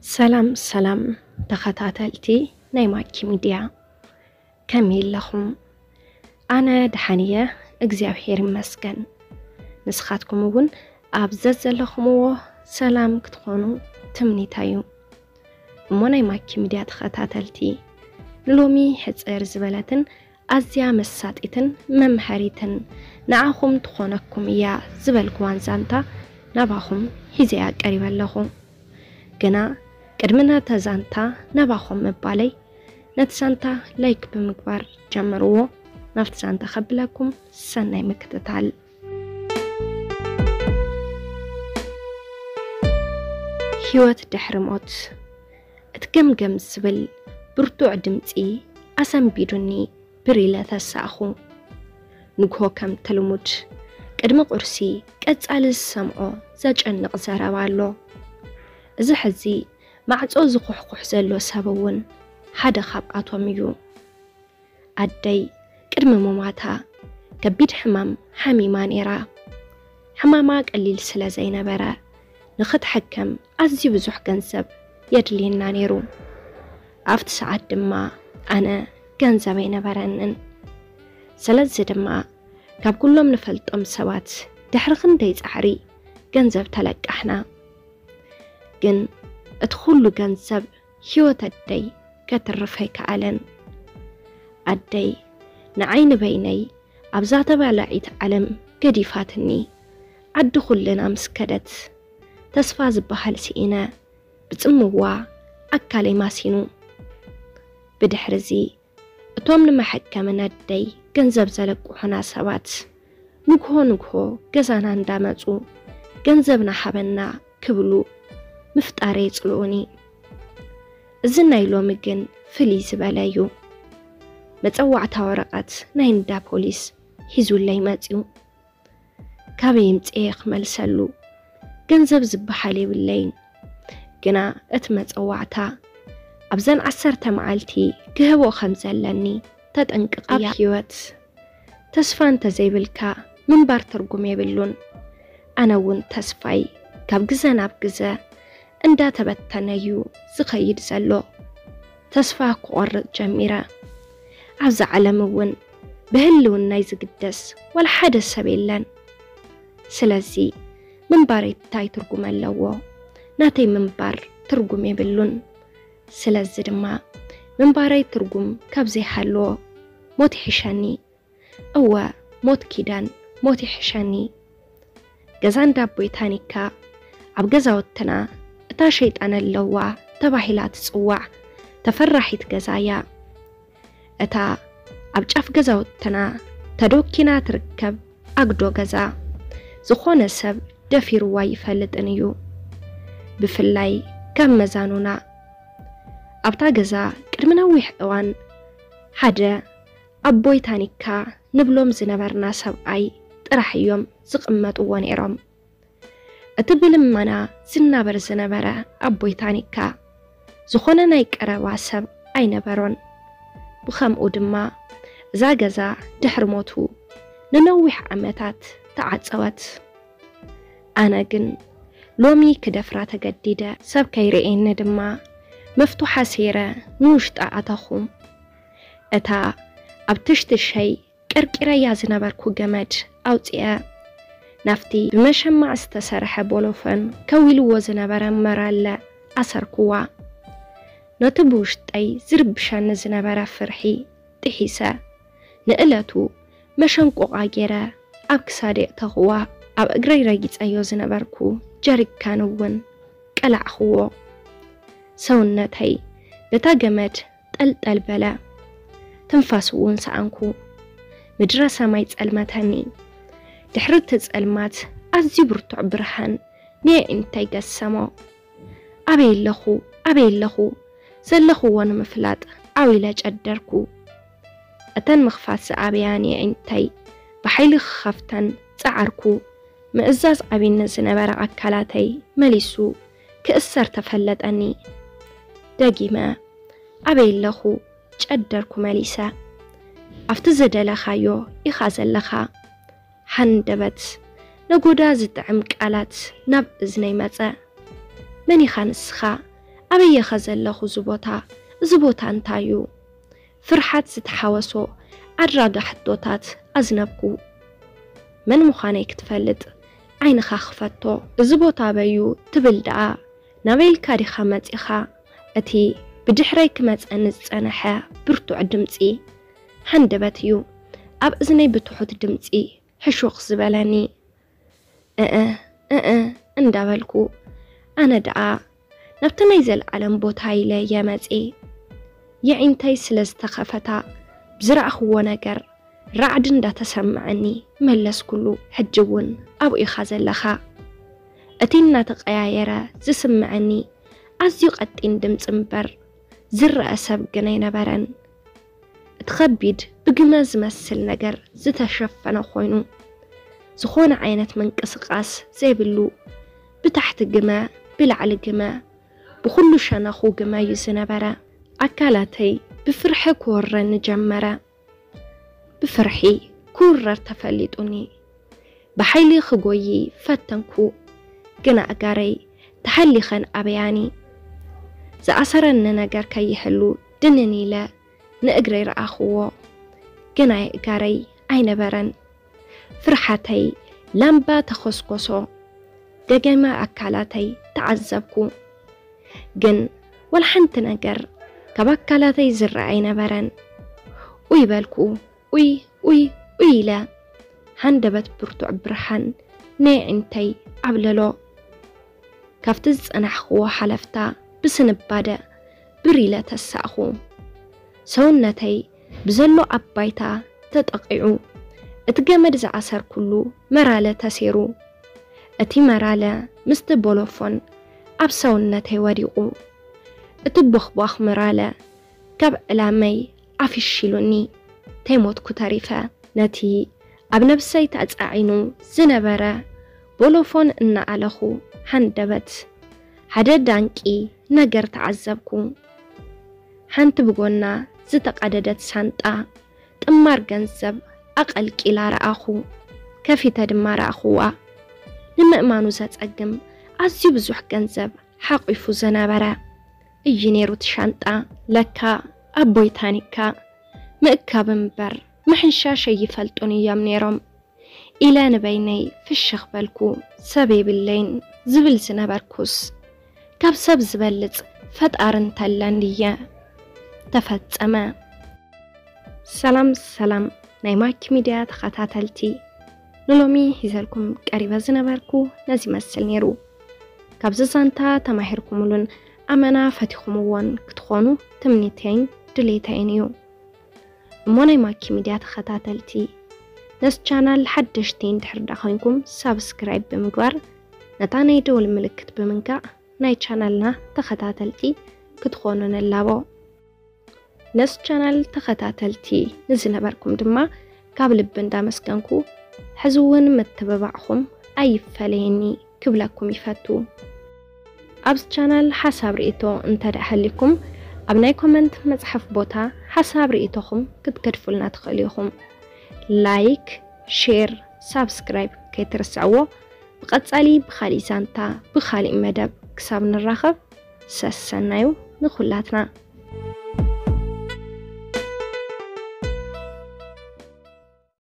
ሰላም ሰላም ተኸታተልቲ ናይ ማኪ ሚድያ፣ ከመይ ኣለኹም? ኣነ ደሓን እየ፣ እግዚኣብሔር ይመስገን። ንስኻትኩም እውን ኣብ ዘዘለኹምዎ ሰላም ክትኾኑ ትምኒተይ እዩ። እሞ ናይ ማኪ ሚድያ ተኸታተልቲ፣ ንሎሚ ሕጽር ዝበለትን ኣዝያ መሳጢትን መምሃሪትን ንዓኹም ትኾነኩም እያ ዝበልክዋን ዛንታ ናባኹም ሒዘያ ቀሪበ ኣለኹ። ግና ቅድሚ ነታ ዛንታ ናባኹም ምባለይ፣ ነቲ ዛንታ ላይክ ብምግባር ጀምርዎ። ናብቲ ዛንታ ከብለኩም፣ ሰናይ ምክትታል። ህይወት ድሕሪ ሞት። እቲ ገምገም ዝብል ብርቱዕ ድምጺ ኣሰንቢዱኒ ብር ኢለ ተሳእኹ። ንግሆ ከምቲ ልሙድ ቅድሚ ቁርሲ ቀጻሊ ዝሰምዖ ዘጨንቕ ዘረባ ኣሎ። እዚ ሕዚ ማዕጾ ዝኹሕኩሕ ዘሎ ሰብ እውን ሓደ ካብኣቶም እዩ። ኣደይ ቅድሚ ሙማታ ከቢድ ሕማም ሓሚማ ነይራ። ሕማማ ቀሊል ስለ ዘይነበረ ንኽትሕከም ኣዝዩ ብዙሕ ገንዘብ የድልየና ነይሩ። ኣብቲ ሰዓት ድማ ኣነ ገንዘብ ኣይነበረንን። ስለዚ ድማ ካብ ኩሎም ንፈልጦም ሰባት ድሕሪ ክንደይ ጻዕሪ ገንዘብ ተለቃሕና። ግን እቲ ኩሉ ገንዘብ ህይወት ኣደይ ከትርፍ ኣይከኣለን። ኣደይ ንዓይ ንበይነይ ኣብዛ ተባላዒት ዓለም ገዲፋትኒ ዓዲ ኩልና ምስ ከደት፣ ተስፋ ዝበሃል ስኢነ ብጽምዋ ኣካለይ ማሲኑ። ብድሕርዚ እቶም ንመሐከሚ ነደይ ገንዘብ ዘለቅሑና ሰባት ንግሆ ንግሆ ገዛና እንዳመጹ ገንዘብና ሃበና ክብሉ ምፍጣረይ ይጽልኡኒ። እዚ ናይ ሎሚ ግን ፍልይ ዝበለ እዩ። መጸዋዕታ ወረቐት ናይ እንዳ ፖሊስ ሒዙለይ መጺኡ። ካበይ እምጽኤ ክመልሰሉ? ገንዘብ ዝበሃል የብለይን። ግና እቲ መጸዋዕታ ኣብዘን ዓሰርተ መዓልቲ ክህቦ ከም ዘለኒ ተጠንቅቕ እያ። ኣብ ህይወት ተስፋ እንተዘይብልካ ምንባር ትርጉም የብሉን። ኣነ እውን ተስፋይ ካብ ግዘ ናብ ግዘ እንዳተበተነ እዩ ዝኸይድ ዘሎ። ተስፋ ክቖርጽ ጀሚረ። ኣብዛ ዓለም እውን ብህልውናይ ዝግደስ ዋላ ሓደ ሰብ የለን። ስለዚ ምንባረይ እንታይ ትርጉም ኣለዎ? ናተይ ምንባር ትርጉም የብሉን። ስለዚ ድማ ምንባረይ ትርጉም ካብ ዘይሃለዎ ሞት ይሕሸኒ። እወ፣ ሞት ኪዳን፣ ሞት ይሕሸኒ። ገዛ እንዳ ኣቦይ ታኒካ ኣብ ገዛውትና እታ ሸይጣን ኣለዋ ተባሂላ ትጽዋዕ ተፈራሒት ገዛ እያ። እታ ኣብ ጫፍ ገዛውትና ተዶኪና ትርከብ ኣግዶ ገዛ ዝኾነ ሰብ ደፊርዋ ይፈልጥን እዩ። ብፍላይ ካብ መዛኑና። ኣብታ ገዛ ቅድሚ ነዊሕ እዋን ሓደ ኣቦይ ታኒካ ንብሎም ዝነበርና ሰብኣይ ጥራሕ እዮም ዝቕመጥዎ ነይሮም። እቲ ብልመና ዝናበር ዝነበረ ኣቦይ ታኒካ ዝኾነ ናይ ቀረባ ሰብ ኣይነበሮን። ብኸምኡ ድማ እዛ ገዛ ድሕሪ ሞቱ ንነዊሕ ዓመታት ተዓጸወት። ኣነ ግን ሎሚ ክደፍራ ተገዲደ። ሰብ ከይርእየኒ ድማ መፍቱሕ ኣሲረ ንውሽጣ ኣተኹ። እታ ኣብ ትሽትሸይ ቀርቂረያ ዝነበርኩ ገመድ ኣውጺአ፣ ናብቲ ብመሸማዕ ዝተሰርሐ ቦሎፈን ከዊልዎ ዝነበረ መራለ ኣሰርኩዋ። ነቲ ብውሽጠይ ዝርብሸኒ ዝነበረ ፍርሒ ጥሒሰ፣ ንእለቱ መሸንቆቓ ገይረ ኣብ ክሳደይ ኣእተኽዋ። ኣብ እግረይ ረጊጸዮ ዝነበርኩ ጀሪካን እውን ቀላዕኽዎ። ሰውነተይ በታ ገመድ ጠልጠል በለ። ትንፋስ እውን ሰኣንኩ። ምድረ ሰማይ ጸልመተኒ። ድሕሪ እቲ ጸልማት ኣዝዩ ብርቱዕ ብርሃን ንየዒንተይ ገሰሞ። ኣበይ ኣለኹ? ኣበይ ኣለኹ? ዘለኽዎ ንምፍላጥ ዓው ኢለ ጨደርኩ። እተን ምኽፋት ዝኣበያ ንየዒንተይ ብሓይሊ ክኸፍተን ጸዓርኩ። ምእዛዝ ዓቢኒ ዝነበረ ኣካላተይ መሊሱ ክእሰር ተፈለጠኒ። ደጊመ ኣበይ ኣለኹ? ጨደርኩ መሊሰ። ኣብቲ ዝደለኻዮ ኢኻ ዘለኻ። ሃንደበት ነጎዳ ዝጥዕም ቃላት ናብ እዝነይ መጸ። መን ኢኻ ንስኻ? ኣበየኸ ዘለኹ እዚ ቦታ? እዚ ቦታ እንታይ እዩ? ፍርሓት ዝተሓወሶ ኣድራጋ ሕቶታት ኣዝነብኩ። መን ምዃነይ ክትፈልጥ ዓይንኻ ክፈቶ። እዚ ቦታ ኣበዩ ትብል ደኣ ናበይ ኢልካ ዲኻ መጺኻ? እቲ ብድሕረይ ክመጸኒ ዝጸነሐ ብርቱዕ ድምጺ ሃንደበት እዩ ኣብ እዝነይ ብትሑት ድምጺ ሕሹኽ ዝበለኒ። እእ እእ እንዳበልኩ ኣነ ደኣ ናብቲ ናይ ዘለዓለም ቦታ ኢለ እየ መጺኤ። የዒንተይ ስለ ዝተኸፈታ ብዝረኣኽዎ ነገር ራዕዲ እንዳተሰምዐኒ መለስኩሉ። ሕጂ እውን ኣብኡ ኢኻ ዘለኻ። እቲ እናተቐያየረ ዝስምዐኒ ኣዝዩ ቀጢን ድምጺ እምበር ዝረአ ሰብ ግን ኣይነበረን። እቲ ከቢድ ብግመ ዝመስል ነገር ዝተሸፈነ ኮይኑ ዝኾነ ዓይነት ምንቅስቓስ ዘይብሉ ብታሕቲ ግመ ብላዕሊ ግመ ብኹሉ ሸነኹ ግመ እዩ ዝነበረ። ኣካላተይ ብፍርሒ ክወረኒ ጀመረ። ብፍርሒ ክውረር ተፈሊጡኒ። ብሓይሊ ክጎዪ ፈተንኩ፣ ግና ኣእጋረይ ተሃሊኸን ኣበያኒ። ዝኣሰረኒ ነገር ከይህሉ ድንን ኢለ ንእግረይ ረኣኽዎ፣ ግና የእጋረይ ኣይነበረን። ፍርሓተይ ላምባ ተኾስኮሶ። ደገመ ኣካላተይ ተዓዘብኩ። ግን ወላ ሓንቲ ነገር ካብ ኣካላተይ ዝረኣ ኣይነበረን። ኡይ በልኩ፣ ኡይ ኡይ ኡይ ኢለ። ሃንደበት ብርቱዕ ብርሃን ናይ ኣዒንተይ ዓብለሎ። ካብቲ ዝጸናሕክዎ ሓለፍታ ብስንባደ ብር ኢለ ተሳእኹ። ሰውነተይ ብዘሎ ኣብ ባይታ ተጠቒዑ። እቲ ገመድ ዝኣሰርኩሉ መራለ ተሴሩ። እቲ መራለ ምስቲ ቦሎፎን ኣብ ሰውነተይ ወዲቑ። እቲ ቦኽቧኽ መራለ ካብ ዕላመይ ዓፊሽ ኢሉኒ ተይሞትኩ ተሪፈ። ነቲ ኣብ ነብሰይ ተጻዒኑ ዝነበረ ቦሎፎን እናኣለኹ ሃንደበት ሓደ ዳንቂ ነገር ተዓዘብኩ። ሓንቲ ብጎና ዝተቐደደት ሳንጣ ጥማር ገንዘብ ኣቐልቂላ ረኣኹ። ከፊተ ድማ ረኣኹዋ። ንምእማኑ ዘጸግም ኣዝዩ ብዙሕ ገንዘብ ሓቂፉ ዝነበረ እዩ ነይሩ እቲ ሻንጣ። ለካ ኣቦይ ታኒካ ምእካብ እምበር ምሕንሻሽ ኣይፈልጡን እዮም ነይሮም ኢለ ንበይነይ ፍሽኽ በልኩ። ሰብ የብለይን ዝብል ዝነበርኩስ ካብ ሰብ ዝበልጽ ፈጣሪ እንተለን ድየ? ተፈጸመ። ሰላም ሰላም ናይ ማኪ ሚድያ ተኸታተልቲ፣ ንሎሚ ሒዘልኩም ቀሪበ ዝነበርኩ ነዚ ይመስል ነይሩ። ካብዚ ዛንታ ተማሂርኩምሉን ኣመና ፈቲኹምዎን ክትኾኑ ትምኒተይን ድሌተይን እዩ። እሞ ናይ ማኪ ሚድያ ተኸታተልቲ፣ ነዚ ቻናል ሓደሽቲ እንድሕር ዳ ኮይንኩም ሳብስክራይብ ብምግባር ነታ ናይ ደወል ምልክት ብምንካእ ናይ ቻናልና ተኸታተልቲ ክትኾኑ ንላቦ። ነዚ ቻናል ተኸታተልቲ ንዝነበርኩም ድማ ካብ ልቢ እንዳመስገንኩ፣ ሕዚ እውን ምትብባዕኹም ኣይፈለየኒ ክብለኩም ይፈቱ። ኣብዚ ቻናል ሓሳብ ርእይቶ እንተ ደኣ ሃልይኩም፣ ኣብ ናይ ኮመንት መጽሓፍ ቦታ ሓሳብ ርእይቶኹም ክትገድፉልና ትኽእሉ ኢኹም። ላይክ፣ ሼር፣ ሳብስክራይብ ከይትርስዕዎ። ብቐጻሊ ብኻልእ ዛንታ ብኻልእ መደብ ክሳብ ንራኸብ ሰሰናዩ ንኹላትና።